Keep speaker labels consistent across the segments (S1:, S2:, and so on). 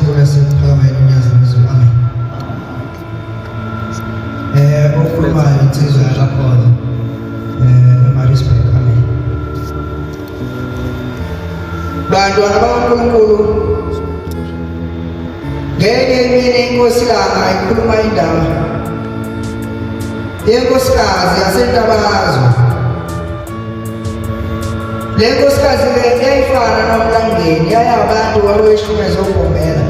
S1: enkulu yasePhakameni uNyazi lwezulu. Amen. Okhulumayo insizwa yakaKhoza eMaritzburg. Amen. Bantwana bakaNkulunkulu, ngenye imini inkosi Langa ikhuluma indaba yenkosikazi yaseNtabazwe. Le nkosikazi-ke yayifana nomlangeni, yayabantu wabeshumeza ogombela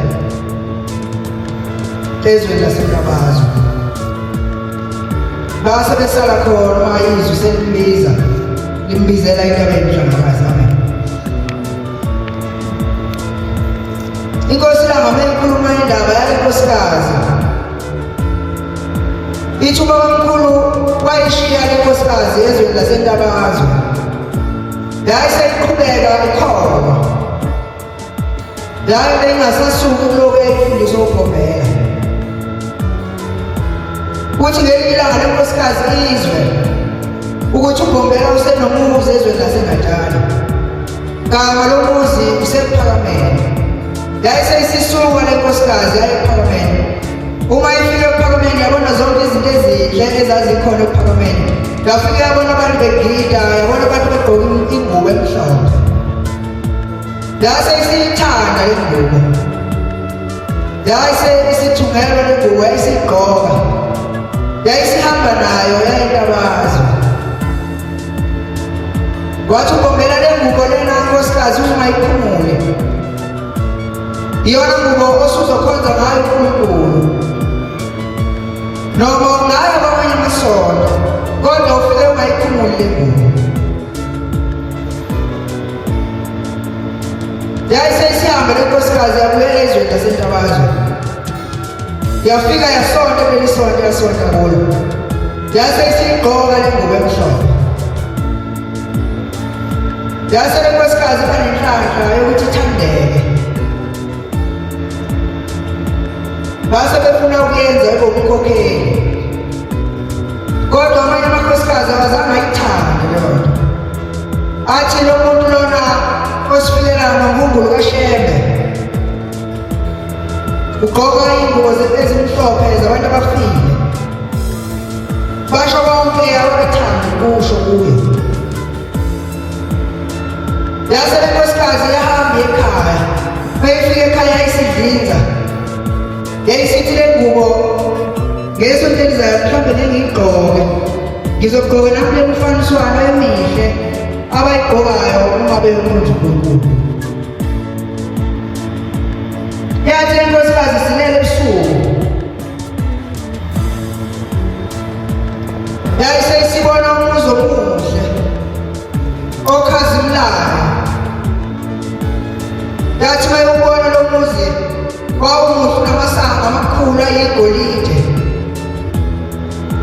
S1: ezweni laseNtabazwe. Base besala khona uma izwi selimbiza, limbizela entabeni Mhlangakazi. Amen. Inkosi Langa uma ikhuluma indaba yale nkosikazi ithi ubabamkhulu wayishiya le nkosikazi ezweni laseNtabazwe, yayiseyiqhubeka ikholwa, yaye beyingasasuki kulokhu eyayifundiswa uGombela. Kuthi ngelinye ilanga le nkosikazi izwe ukuthi uGombela usenomuzi ezweni laseNatali, gama lomuzi usePhakameni. Yayiseyisisuka le nkosikazi yaye ePhakameni. Uma ifika ePhakameni yabona zonke izinto ezinhle ezazikhona ePhakameni. Yafika yabona abantu begida, yabona abantu begqoke ingubo emhlophe. Yase isiyithanda le ngubo. Yase isithungelwa le ngubo yayisigqoka. Yayisihamba nayo yayintabazwe. Wathi ugombela le ngubo lena nkosikazi ungayiphumuli. Iyona ngubo osuzokhonza ngayo uNkulunkulu. Noma ungaya kwamanye amasonto kodwa ufike ungayiphumuli le ngubo. Yayiseyisihambe le nkosikazi yabuyela ezweni laseNtabazwe. Yafika yasonta kuleli sonto yasonta kulo. Yase isiyigqoka le ngubo emhlophe. Yase le nkosikazi iba nenhlanhla yokuthi ithandeke. Base befuna ukuyenza ibe ubukhokheli. Kodwa amanye amakhosikazi awazange ayithande leyo nto. Athi lo muntu lona osifikela nomhungulu kaShembe ugqoka iy'ngubo ezimhlophe zabantu abafile. Basho konke ababethanda ukusho kuye. Yase le nkosikazi yahamba ekhaya. Mayifika ekhaya isidlinza. Yayisithi le ngubo ngesonto elizayo mhlawumbe ngeke ngiyigqoke. Ngizogqoka nami le mifaniswano emihle abayigqokayo uma beyokhonza uNkulunkulu. Yathi le nkosikazi silele ebusuku. Yayiseyisibona umuzi omuhle okhazimulayo. Yathi uma iwubona lo muzi wawumuhle unamasango amakhulu ayigolide.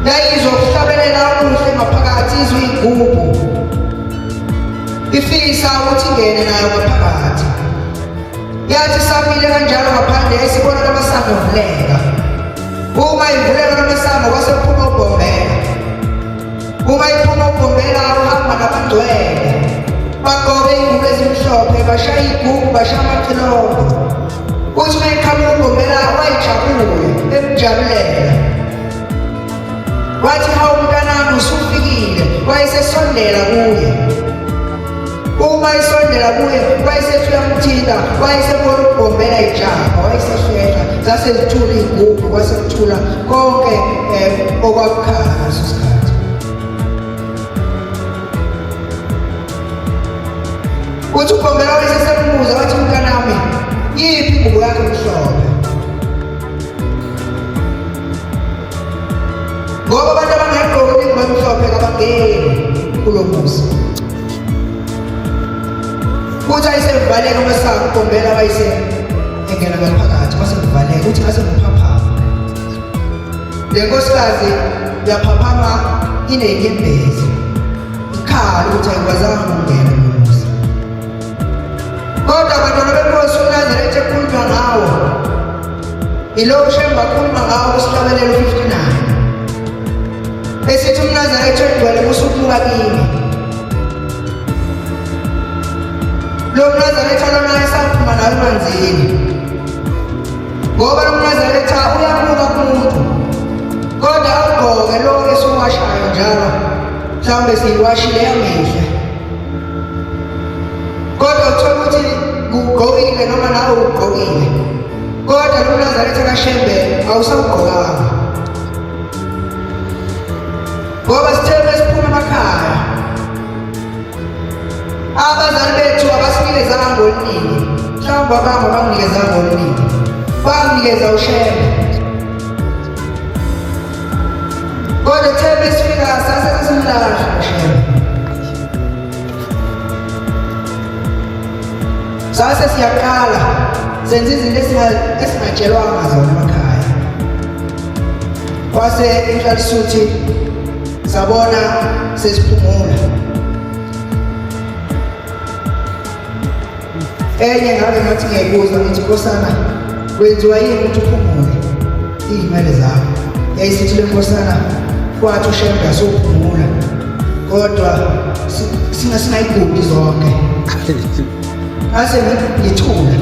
S1: Yayizwa ukuhlabelela okuhle ngaphakathi, izwe iy'gubhu ifisa ukuthi ingene nayo ngaphakathi. Yathi samile kanjalo ngaphandle yayisibona lamasango evuleka. Uma ivuleka lamasango kwase kuphuma uBhombela. Uma iphuma uBhombela uhamba nabangcwele. Bagqoke iy'ngubo ezimhlophe, bashaya iy'gubhu, bashaya amacilongo. Uthi uma eqhamuka uBhombela wayejabule, emjabulela. Wathi hawu mntanami usufikile, wayesesondela kuye. Uma isondela kuye wayesethi uyamthinta, wayesebona ukugombela ijamba, wayesehlehla, zase zithula iy'gubhu, kwase kuthula konke um okwakukhala ngaleso sikhathi. Uthi ugombela wayesesembuza wathi mntanami, yiphi ingubo yakho emhlophe? Ngoba abantu abangayigqoki ingubo emhlophe kabangeni kulo muzi. Kuthi ayisevaleka amasango uGombela wayese engena ngaphakathi kwase kuvaleka uthi ngase ngiphaphama. Le nkosikazi yaphaphama inenyembezi ikhala ukuthi ayikwazanga ukungena kulo muzi. Kodwa abantwana benkosi uNazaretha ekhulunywa ngawo ilo uShembe akhuluma ngawo kusihlabelelo 59 esithi umNazaretha ogcwele musukubuka kimi. Lo mNazaretha lona esaphuma nayo emanzini. Ngoba lo mNazaretha uyabuka kumuntu, kodwa awugqoke lo esiwashayo njalo, mhlawumbe siyiwashile yamihle, kodwa uthola ukuthi kugqokile noma nawe ugqokile, kodwa lo mNazaretha kaShembe awusawugqokanga. Ngoba sithe besiphuma emakhaya, abazali bethu abasinikezanga ngoluningi, mhlawumbe abanye abanginikezanga ngoluningi, banginikeza uShembe. Kodwa the besifika sase sesimlahla uShembe, sase siyaqala senza izinto esingatshelwanga zona emakhaya. Kwase inhlalisuthi sabona sesiphumula. Enye ngake ngathi ngiyayibuza, ngithi nkosana, wenziwa yini ukuthi uphumule iy'nwele zakho? Yayisithi le nkosana, kwathi uShembe asuphumula, kodwa singayigudi zonke. Ngase ngithula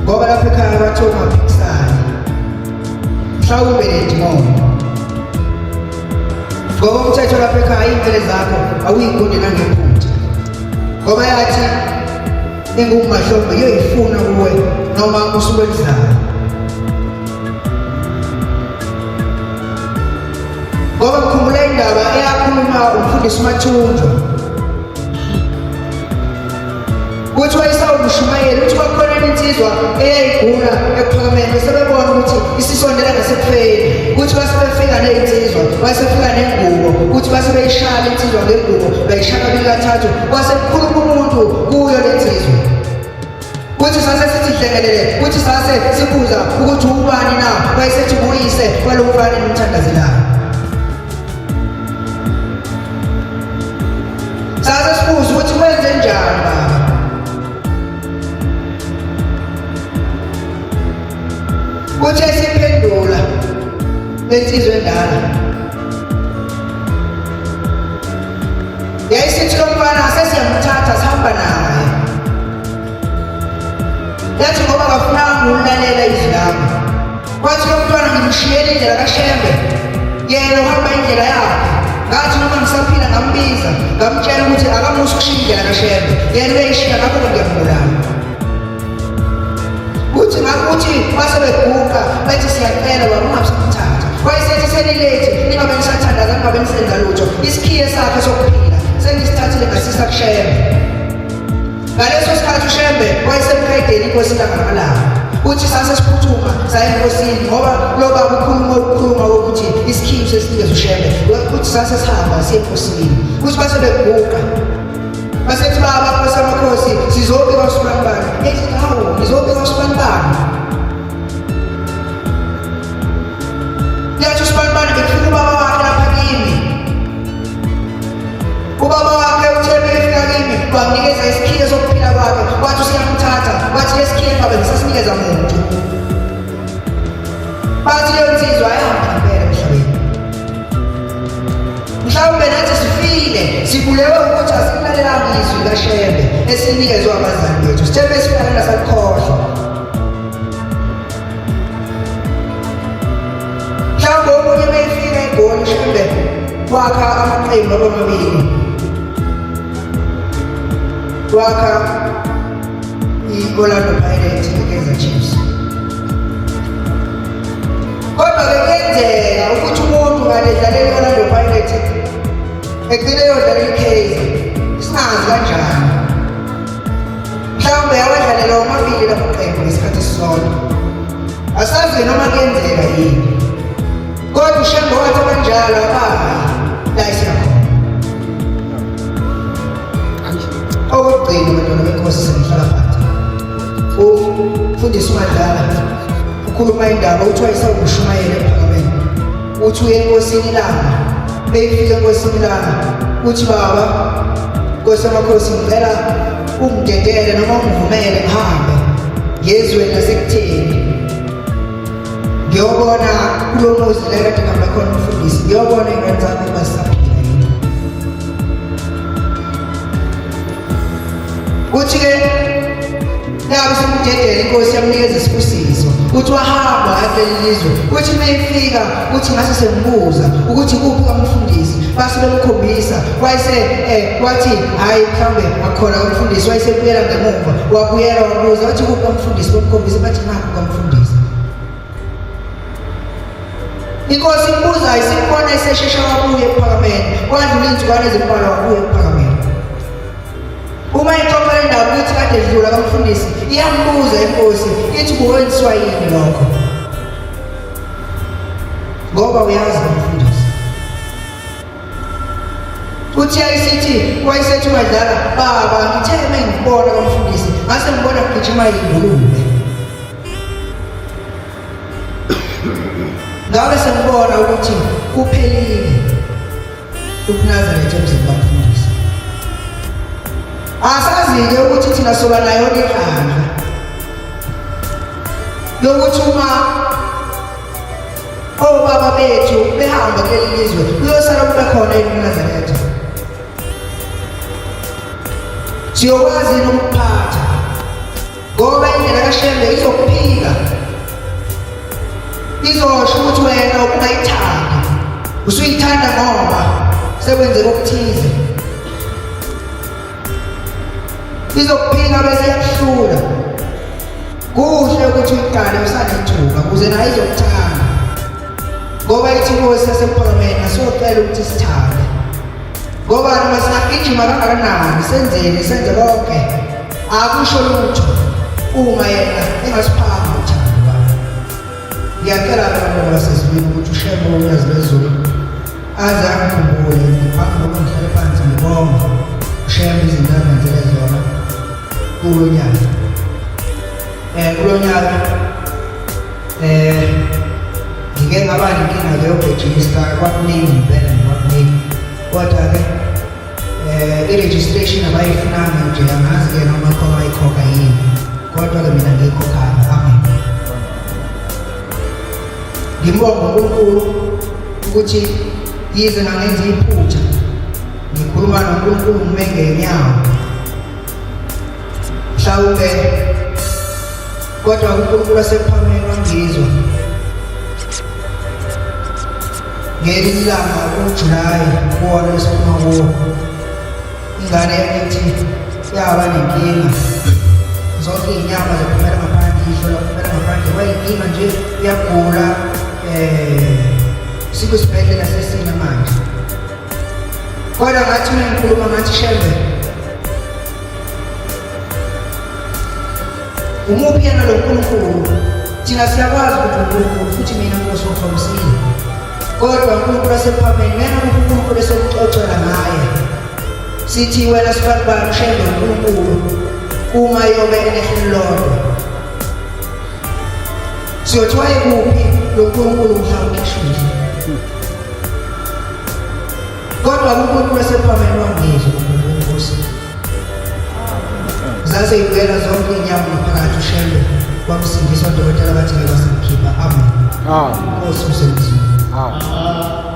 S1: ngoba lapha ekhaya kwathiwa ungaphikisani, mhlawumbe nedimoni. Ngokomthetho lapha ekhaya iy'nwele zakho awuyigundi nangephutha, ngoba yathi engumahlombe iyoyifuna kuwe noma usukwenzani. Ngoba ngikhumbula indaba eyakhuluma umfundisi uMathunjwa, kuthi wayesawumshumayeli, uthi kwakhona insizwa eyayigula ekuphakameni, bese bebona ukuthi isisondela ngasekufeni. Kuthi base befika neyinsizwa, base fika nengubo, kuthi base beyishaya insizwa ngengubo, bayishaya kabili kathathu, kwase kukhuluma umuntu kuyo lensizwa. Kuthi sase sithi hlekelele, kuthi sase sibuza ukuthi ubani na, wayesethi ubuyise kwalo mfana enimthandazelayo. Sase sibuza ukuthi wenze njani baba. Kuthi esiphendula lensizwa endala yayisithi lo mfana sesiyamthatha sihamba naye. Yathi ngoba kafunanga ukulalela izwi lami, kwathi lo mntwana ngimshiyele indlela kaShembe, yena uhamba indlela yakhe. Ngathi noma ngisaphila ngambiza, ngamtshela ukuthi akamusa ukushiya indlela kaShembe, yena uyayishiya, ngakho-ke ngiyambulala. Kuthi ngakuthi base beguqa bethi siyacela baba ungabisamthatha. Wayesethi senilethi ningabe nisathandaza, ningabe nisenza lutho, isikhiye sakhe sokuphila sengisithathile ngasisa kuShembe. Ngaleso sikhathi uShembe wayesemqedeni inkosi ilanga namalanga. Uthi sase siphuthuma saya enkosini, ngoba lo baba ukhuluma ukukhuluma kokuthi isikhiye sesinikeza uShembe. Uthi sase sihamba siye enkosini. Uthi base beguqa, basethi baba nkosi amakhosi, sizobika usibanibani. Ethi hawu, nizobika usibanibani? Yathi usibanibani bekufika ubaba wakhe lapha kimi. Ubaba wakhe uthe befika kimi wamnikeza isikhiye sokuphila kwakhe, wathi usiyamthatha, wathi lesikhiye ngabe ngisasinikeza muntu. Bathi leyo nsizwa ayahamba ngempela emhlabeni. Mhlawumbe nathi sifile, sibulewe ukuthi asilalelanga izwi likaShembe esinikezwe abazali bethu. Sithe besilalela salikhohlwa. Mhlawumbe omunye beyifika eGoli uShembe wakha amaqembu abamabili, wakha i-Orlando Pirates neKaizer Chiefs. Kodwa-ke kuyenzeka ukuthi umuntu kade edlalela i-Orlando Pirates egcine eyodlalela i-Kaizer, singazi kanjani. Mhlawumbe yawadlalela omabili la maqembu ngesikhathi esisodwa, asazi noma kuyenzeka yini, kodwa uShembe wathi abanjalo abayi la esiyakhona. Okokugcina, bantwana benkosi, sengihlala phansi. Umfundisi uMadlala ukhuluma indaba, uthi wayesawukushumayela ekuphakameni, uthi uye enkosini ilanga, beyifika enkosini ilanga, uthi baba nkosi amakhosi, ngicela ungidedele noma ungivumele ngihambe ngezweni lasekutheni, ngiyobona kulo muzi la kade ngihamba khona umfundisi, ngiyobona iy'ngane zami uba zisaphila yini. Kuthi-ke nabe simdedela inkosi yamnikeza isibusiso. Uthi wahamba waya kuleli lizwe. Uthi uma efika uthi ngase sengibuza ukuthi kuphi kamfundisi, base bemkhombisa. Wayese wathi hayi mhlawumbe akhona kamfundisi, wayesebuyela ngemuva, wabuyela wabuza wathi kuphi kamfundisi, bamkhombisa bathi nakho kamfundisi. Inkosi imbuza isimbona eseshesha wabuya ekuphakameni, kwadlula izinsukwana ezimbalwa wabuya ekuphakameni. Uma ixoxa le ndaba ukuthi kade dlula kamfundisi, iyambuza inkosi ithi kuwenziwa yini lokho, ngoba uyazi kamfundisi. Uthi yayisithi wayesethi uMadlala, baba ngithe mengibona kamfundisi ngase ngibona kugijima ingulube. Ngabe sengibona ukuthi kuphelile ubuNazaretha emzini kamfundisi. Asazi-ke ukuthi thina soba nayo inhlanhla yokuthi uma obaba bethu behamba kuleli lizwe kuyosala kube khona yini ubuNazaretha. Siyokwazi yini ukuphatha ngoba indlela kaShembe izokuphika, izosho ukuthi wena ubungayithandi, usuyithanda ngoba sekwenzeka okuthize. Izokuphika bese iyakuhlula. Kuhle ukuthi uyiqale usanethuba ukuze nayo izokuthanda, ngoba ithi inkosi yasemphakemeni asiyocela ukuthi sithande, ngoba noma singagijima kangakanani senzeni senze konke akusho lutho uma yena engasiphanga uthando lwakhe. Ngiyacela abantu basezulwini ukuthi uShembe uNyazi lwezulu aze angikhumbule ngiphambi kokuba ngihlale phansi ngibonge uShembe izinto angenzele zona kulo nyaka. Kulo nyaka ngike ngaba nenkinga yokurejista kwakuningi impela kwakuningi, kodwa-ke i-registration abayifunanga nje, angazi-ke noma khona bayikhokha yini, kodwa-ke mina ngiyikhokhanga. Amen. Ngibonga uNkulunkulu ukuthi yize ngangenza iphutha, ngikhuluma noNkulunkulu ngime ngenyawo mhlawumbe, kodwa uNkulunkulu wasekuphakameni wangizwa. Ngelinye ilanga uJulayi kuwona esiphuma kuwo, ingane yakithi yaba nenkinga, zonke iy'nyama zaphumela ngaphandle, ihlo laphumela ngaphandle, kwayinkinga nje, iyagula. Sikwisibhedlela sesina manje, kodwa ngathi uma ngikhuluma ngathi Shembe umuphi yena lo Nkulunkulu? Thina siyakwazi ukuthi uNkulunkulu, futhi mina Nkosi ungikhombisile, kodwa uNkulunkulu asephameni ngena kuphi uNkulunkulu esokuxoxela ngaye sithi wena sibanibani uShembe uNkulunkulu uma yobe enehlelo lodwa siyothi wayekuphi lo Nkulunkulu mhla ukhishwa. Kodwa uNkulunkulu wasephameni wangizwa uNkulunkulu. Zase ibuyela zonke inyama ngaphakathi uShembe wamsindisa, odokotela bathi ngeke basamkhipha. Amen. Amen. Nkosi usemzini. Amen.